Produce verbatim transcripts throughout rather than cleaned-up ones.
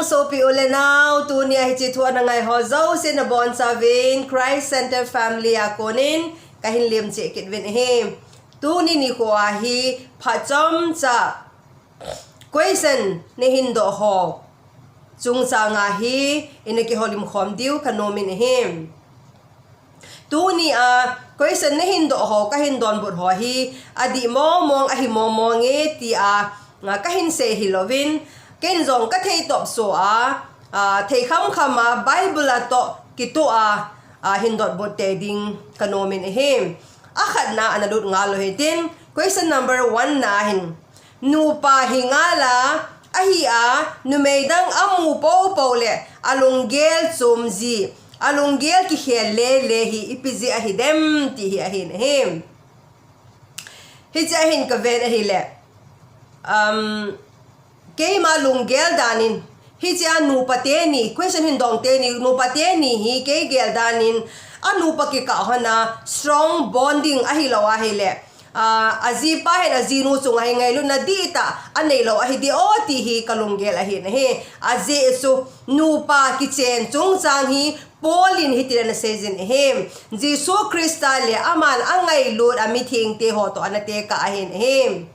Sopi u le nau, tuni a hiche thu ana ngai ho jouse nabonchauvin Christ Center Family a konin kahin lemcheh kit uvin ahi. Tuni nikho a hi phat chomcha question nahin doh ho chungchang a hi ina kihoulim khom diu kanomin ahi. Tuni a question nahin doh ho, kahin donbut ho hi adih mongmong, ahi mongmong e tia, a, kahin sei hilouvin, ken jong kathei topso a, a, thei khamkham a Bible a toh kitoh a, a, hin dotbut tei ding kanomin ahi. Akhatna ana lut ngal u hitin, question number one na hin, nupa hi ngal a, ahi a, numei dang amu poupou le alunggel chom ji, alunggel kikhel lele hi ipi jeh ahi dem ti hi ahin ahi. Hiche ahin kaven ahile, um, keima lunggel dan in, hiche a nupa teni, question hin dong teni, nupa teni hi kei gel dan in, anupa kikah hon a strong bonding ahilou ahile, a, ajipa hin ajinu chunga hi ngailutna dihtah aneilou ahi di o ti hi kalunggel ahin ahi. Ajeh chu nupa kichen chungchang hi Paul in hitin ana seijin ahi. Jesu Christa le aman angailut a mithengte ho toh ana tekah ahin ahi.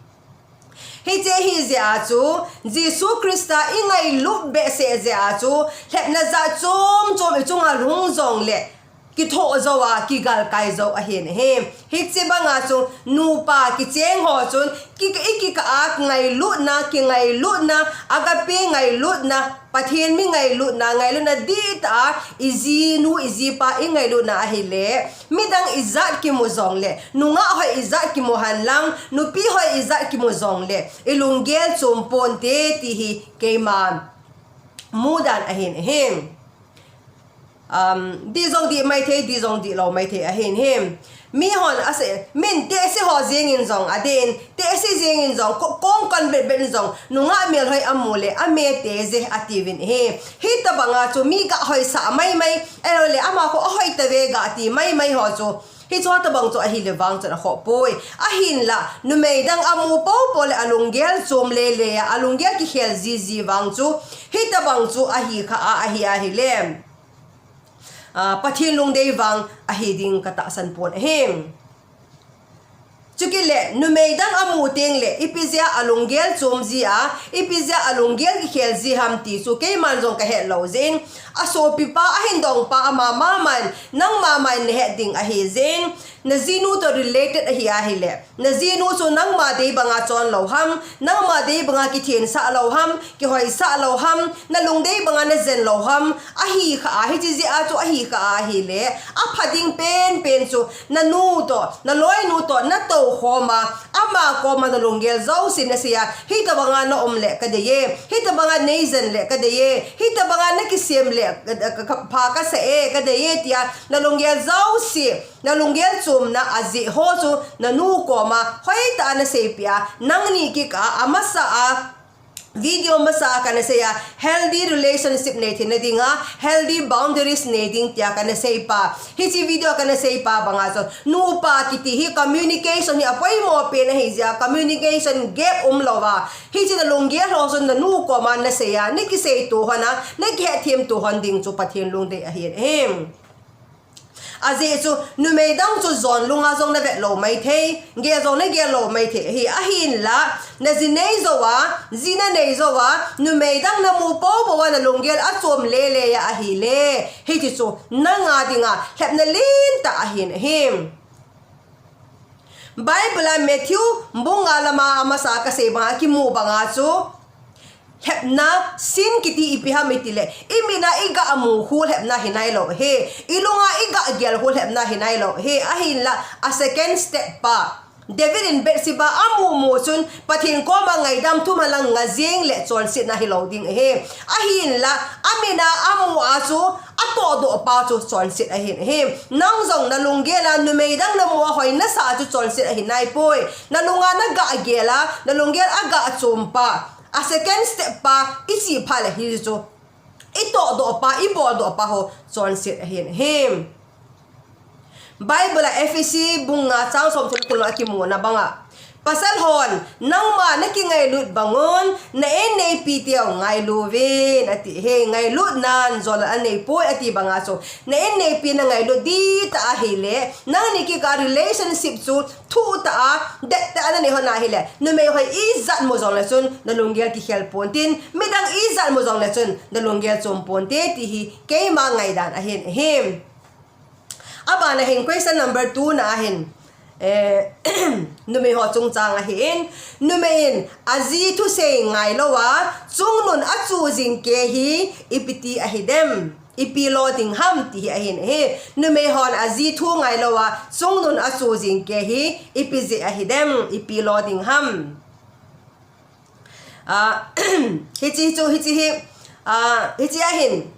Hiche hi jeh a chu, Jesu Christa ingailut behseh jeh a chu, lhepna jat chom chom ichunga lhung jongle, kithoh jou a, kigalkai jou ahin ahi. Hiche banga chu, nupa kicheng ho chun, ki, ikikah a ngailutna, kingailutna, agape ngailutna, Pathen mi ngailutna, ngailutna dihtah a, ijinu, ijipa ingailutna ahile, midang ijat kimu jongle, nungah hoi ijat kimu henlang, nupi hoi ijat kimu jongle, ilunggel chom ponte ti hi keima mudan ahin ahi. Um, dih jong dih maithei, dih jong dihlou maithei ahin ahi. Mihon ase, min tehse ho jengin jong adin, tehse jengin jong, ko, kong kon betbet in jong, nungah melhoi amu le, ame teije atiuvin ahi. Hitobanga chu mi gah hoisah maimai, ahiloule ama kho ahoi tave gah ti maimai ho chu. Hiche tobang chu ahile vang chun akhoh poi. Ahinla, numei dang amu poupou le alunggel chom lele a, alunggel kikhel jiji vang chu, hitobang chu ahi kha a, ahi ahile, a, Pathen lungdei vang ahi ding katahsan pon ahi. Chukit le, numei dang amu tengle, ipi jeh a alunggel chom ji a, ipi jeh a alunggel kikhel ji ham ti chu keiman jong kahet lou jeh in, asopipa, ahin dongpa, ama maman, nangma man nahet ding ahi jeh in, najinu toh related ahi ahile, najinu chu nangma dei banga chon lou ham, nangma dei banga kithensah lou ham, kihoisah lou ham, nalungdei banga najen lou ham, ahi kha a, hiche jeh a chu ahi kha a ahile, apha ding penpen chu, nanu toh, naloinu toh, natoukhom a, ama koma nalunggel jouse nasei a, hitobanga naum le kadei e, hitobanga neijen le kadei e, hitobanga nakisem le, ka, ka, ka, pha kasah e, kadei e tia, nalunggel jouse, nalunggel chomna ajeh ho chu, nanu koma, hoitah a naseipeh a, nangni kikah a, amasa a, video masa a kana sei a, healthy relationship nei theina dinga, healthy boundaries nei ding tia kana seipa. Hiche video kana seipa banga chu, nupa kiti hi communication hi apoimo pen ahi jeh a, communication gap umlouva, hiche nalunggel ho chun nanu koma nasei a, nakiseito hon a, nakihetthem to hon ding chu Pathen lungdei ahin ahi. Ajeh chu, numei dang chu jon lunga jong navet lou maithei, gel jong nagel lou maithei ahi, ahinla, naji nei jouva, ji nanei jouva, numei dang namu poupou a nalunggel achom lele a ahile, hiche chu, nanga dinga, lhepna lentah ahin ahi. Bible a Matthew bung nga lama amasa kasei banga kimu banga chu, lhepna sin kiti ipi ham itile, imit a igah mu khu lhepna hinailou ahi, ilunga igah gel khu lhepna hinailou ahi, ahinla a second step pa, David in Bathsheba amu mu chun Pathen koma ngaidam thum henlang ngah jeng le chonsetna hilou ding ahi, ahinla, amit a amu a chu, atohdoh pa chu chonset ahin ahi. Nang jong nalunggel a numei dang namu a hoi nasah chu chonset ahi naipoi. Nalunga nagah gel a, nalunggel agah chom pa, a second step pa, ichih phat le hichu, itohdoh pa, iboldoh pa ho chonset ahin ahi. Bible a Ephesi bung nga chang somthum le ko a kimuna banga, Pasal hon, nangma nakingailut bangun, na inneipi teu ngailu vin, ati. He, ngailut nan, jol anei poi, ati banga chu. Na inneipi nangailut dita ahile, nangni kikah relationship chu thuta a, detta a nanei hon ahile, numei hoi ijat mu jongle chun, nalunggel kikhel pontin, midang ijat mu jongle chun, nalunggel chom ponte, ti hi, keima ngaidan ahin, ahin. Abana hin question number two na ahin, eh, numei ho chungchang ahin, numei in aji thusei ngailou a, chungnun achu jing kei hi, ipi ti ahidem, ipi lo ding ham ti hi ahin, ahi. Numei hon aji thu ngailou a, chungnun achu jing kei hi, ipi jeh ahidem, ipi lo ding ham. Ah, hichi chu, hichi hi, ah, hichi ahin.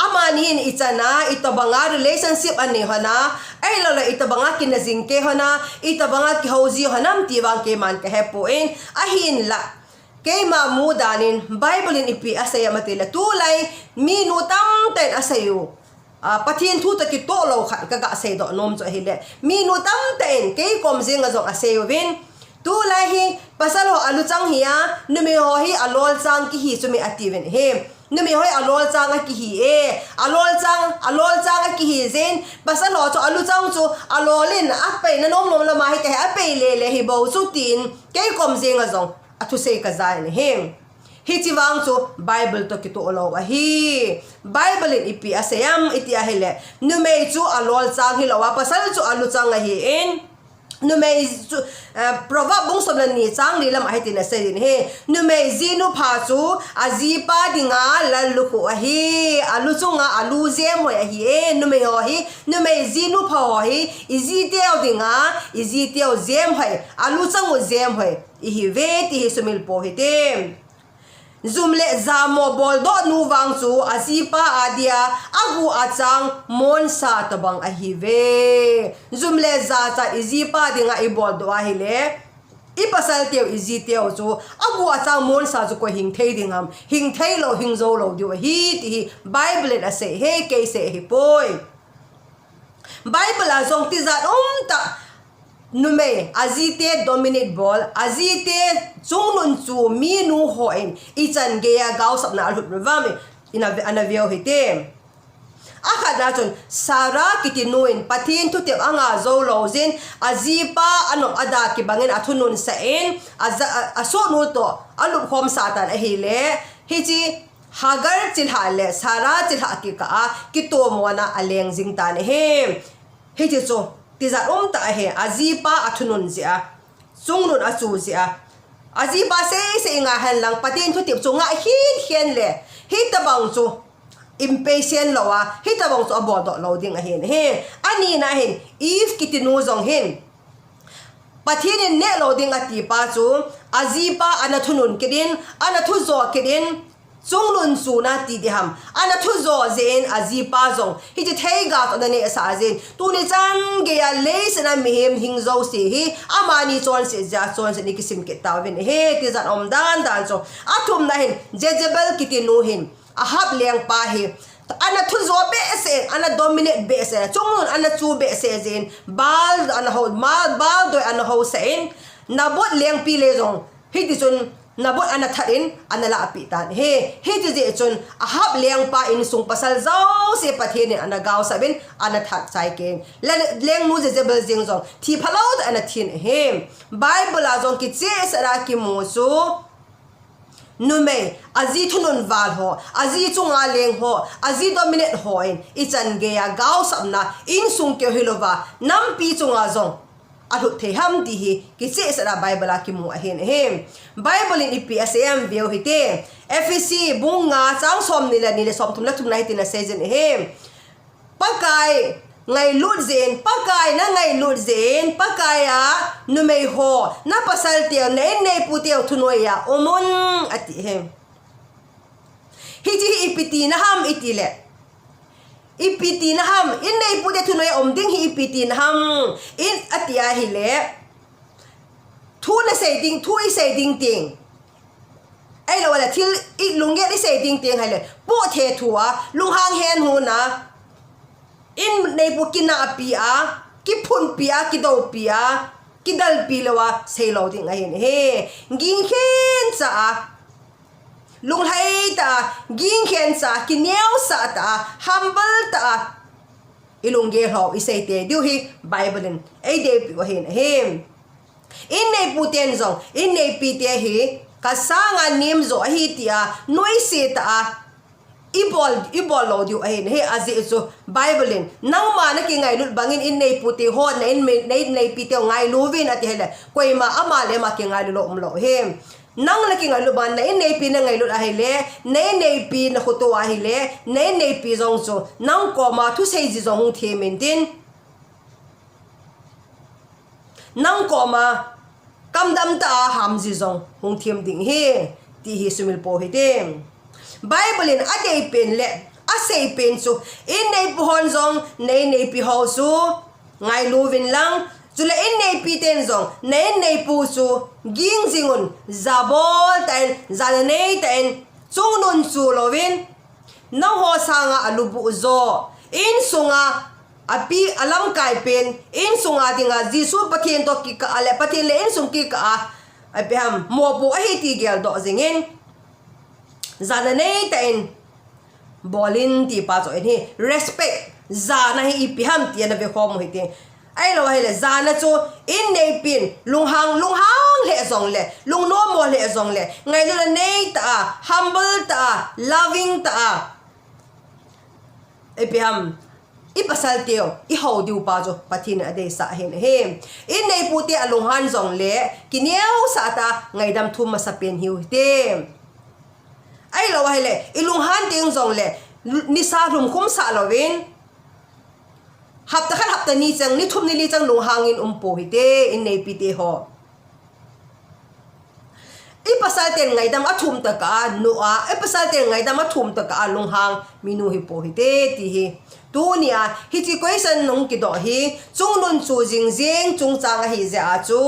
Amani hin ichan a, itobanga relationship anei hon a, ahilouleh itobanga kinah jing kei hon a, itobanga kihou ji hon am ti vang keiman kahepon, ahinlah. Keima mudan in, Bible in ipi asei em atile, tulai, minu tamtah in asei u. Ah, Pathen thu toh kitoh lou khat kaga seidoh nom chu ahile. Minu tamtah in kei kom jenga jong asei uvin. Tulai hi pasal ho aluchang hi a, numei ho hi alolchang kihi chu mi ati uvin ahi. Numei ho hi alolchang akihi e. Alolchang, alolchang akihi jeh in. Pasal ho chu aluchang chu alol in apeina nomnom lama hi kahe, apei lele hi bou chu tin. Kei kom jenga jong athusei kajan ahi. Hichi vang chu Bible toh kitoh lou ahi. Bible in ipi asei em iti ahile, numei chu alolchang hilou a, pasal chu aluchang ahin. Numei chu, eh, Proverb bung som le ni chang li lam a hitin asei in ahi. Numei jinu pha chu ajipa dinga lallukhuh ahi. Alu chunga alu jem hoi ahi e. Numei ho hi, numei jinu pha ho hi, iji teu dinga, iji teu jem hoi, alu chang u jem hoi ihi uve ti hi sumil pou hite. Jum le ja mo boldoh nu vang chu ajipa adia agu achang monsa tobang ahi uve. Jum le ja chan ijipa dinga iboldoh ahile, ipasal teu, iji teu chu agu achang monsa chu koi hing thei ding ham, hing thei lou, hing jou lou diu ahi ti hi Bible in asei, he kei sei ahi poi. Bible a jong tijat umtah numei, ajite dominate bol, ajite chungnun chu minu hon ichan geiya gaosapna alhut uvam, ina ve, ana veu hite. Akhatna chun Sarah kiti nu in Pathen thutep anga jou lou jeh in ajipa anop ada kibangin athunun sah in, aja, a, asohnu toh alupkhom sah tan ahile, hichi Hagar chilhah le Sarah chilhah kikah a kitomona aleng jing tan ahi. Hichi chu tijat umtah ahi, ajipa athunun jeh a, chungnun achu jeh a. Ajipa seisei ngai henlang, Pathen thutep chu ngai khin khin le, hitobang chu impatient lou a, hitobang chu aboldoh lou ding ahin ahi. Anina hin, Eve kiti nu jong hin, Pathen in neh lou ding ati pa chu, ajipa ana thunun kit in, ana thujo kit in, chungnun chu nati ding ham, ana thujo jeh in ajipa jong, hichi theiga toh ana nehsah jeh in, tuni chan geiya leiset a mihem hing jouse hi, amani chonset jeh a chonset in kisim kit tauvin ahi, tijat umdan dan chu. Athumna hin, Jezebel kiti nu hin, Ahab lengpa hi, ana thujo behseh, ana dominate behseh, chungnun ana chu behseh jeh in, Baal ana hou, ma, Baal doi ana housah in, Naboth lengpi le jong, hiti chun Naboth ana that in, ana lahpeh tan ahi. Hiti jeh chun, Ahab lengpa insung pasal jouse Pathen in ana gaosap in, ana that chai kei in. Le, lengnu Jezebel jeng jong, thi phalou tah ana thin ahi. Bible a jong kichehsel a kimu chu, numei, aji thunun val ho, aji chunga leng ho, aji dominate hon, ichan geiya gaosapna, insung keu hilouva, nampi chunga jong alhut thei ham ti hi, kichehsel a Bible a kimu ahin ahi. Bible in ipi asei em veu hite, Ephesi bung nga chang somni le ni le somthum le thumna hitin asei jin ahi. Pakai ngailut jeh in, Pakai nangailut jeh in, Pakai a numei ho, napasal teu, na inneipu teu thunoiya umun, ati ahi. Hichi hi ipi tina ham itile, ipi tina ham, inneipu te thunoiya um ding hi ipi tina ham, in ati ahile, thu nasei ding, thu isei ding teng, ahilou le thil ilunggel isei ding teng ahile, poh thethu a, lunghang henhun a, inneipu kinahpi a, kiphunpi a, kidoupi a, kidalpi lou a seilou ding ahin ahi. Gingkhen cha a, lunglhai ta a, gingkhen cha a, kineosah ta a, humble ta a, i lunggel ho i seitei diu hi Bible in ei deipeh u ahin ahi. Inneipu ten jong, inneipi te hi, ka sanga nem jo ahi tia, nuisat ta a, i bol, i bol lou diu ahin ahi, ajeh chu Bible in, nangma na kingailut bangin inneipu te ho, na in, na inneipi te ngailu vin ati hile, koima ama le ama kingailu lou umlou ahi. Nang na kingailut bang, na inneipi na ngailut ahile, na inneipi na khoto ahile, na inneipi jong chu, nang koma thusei ji jong hung them intin. Nang koma kamdam ta a ham ji jong hung them ding ahi, ti hi sumil pou hite. Bible in adei pen le asei pen chu, inneipu hon jong, na inneipi ho chu ngailu vin lang, chule inneipi ten jong, na inneipu chu ging jing un, jabol ta in, jana nei ta in, chungnun chu louvin, nangho sanga alubuh jo, insunga api alamkai pen, insunga dinga Jesu Pathen toh kikah a le Pathen le insung kikah a, ipi ham, mopo ahi ti geldoh jingin, jana nei ta in, bol in ti pa chu ahi, respect, jana hi ipi ham ti ana vekhom u hite. Ahilou ahile, jana chu inneipin, lunghang, lunghang lheh jongle, lungnommo lheh jongle, ngailutna nei ta a, humble ta a, loving ta a, ipi ham, i pasal teu, i hou diu pa chu Pathen in adeisah ahin ahi. Inneipu te alunghan jongle, kineosah ta a, ngaidam thum masapen hiu hite. Ahilou ahile, i lunghan teng jongle, nisa lhumkhum sah louvin, hapta khat hapta ni chang, ni thum ni li chang lunghangin um pou hite, inneipi te ho. I pasal ten ngaidam athum tah a, nu a, i pasal ten ngaidam athum tah a, lunghang minu hi pou hite, ti hi. Tunia, hiche question nung kidoh hi, chungnun chu jing jing chungchang ahi jeh a chu,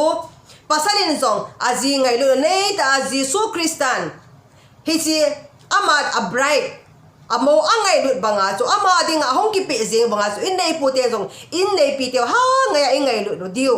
pasal in jong, aji ngailutna nei ta a, Jesu Christan, hiche ama a bride, amou angailut banga chu, ama dinga ahung kipeh jing banga chu, inneipu te jong, inneipi teu ha ngai a ingailut u diu.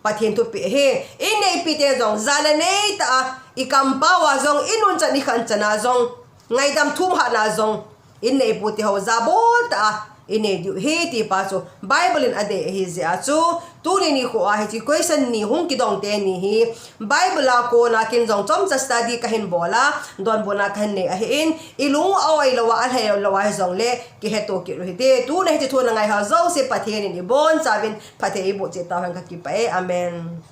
Pathen thupeh ahi, inneipi te jong, jana nei ta a, i kampau a jong, i nunchan i khanchan a jong, ngaidam thum hatna jong, inneipu te ho jabol ta a, inei diu ahi ti pa chu, Bible in adei ahi jeh a chu, tuni nikho a hiche question ni hung kidong teni hi, Bible a kona kin jong chomcha study kahin bol a, donbutna kahin nei ahin, i lung u a-oi lou a, alhai lou a hijongle, kihetto kit u hite, tuna hiche thu na ngai ho jouse Pathen in ibonchauvin, phatthei eiboh cheh tauhen kakipah e, Amen.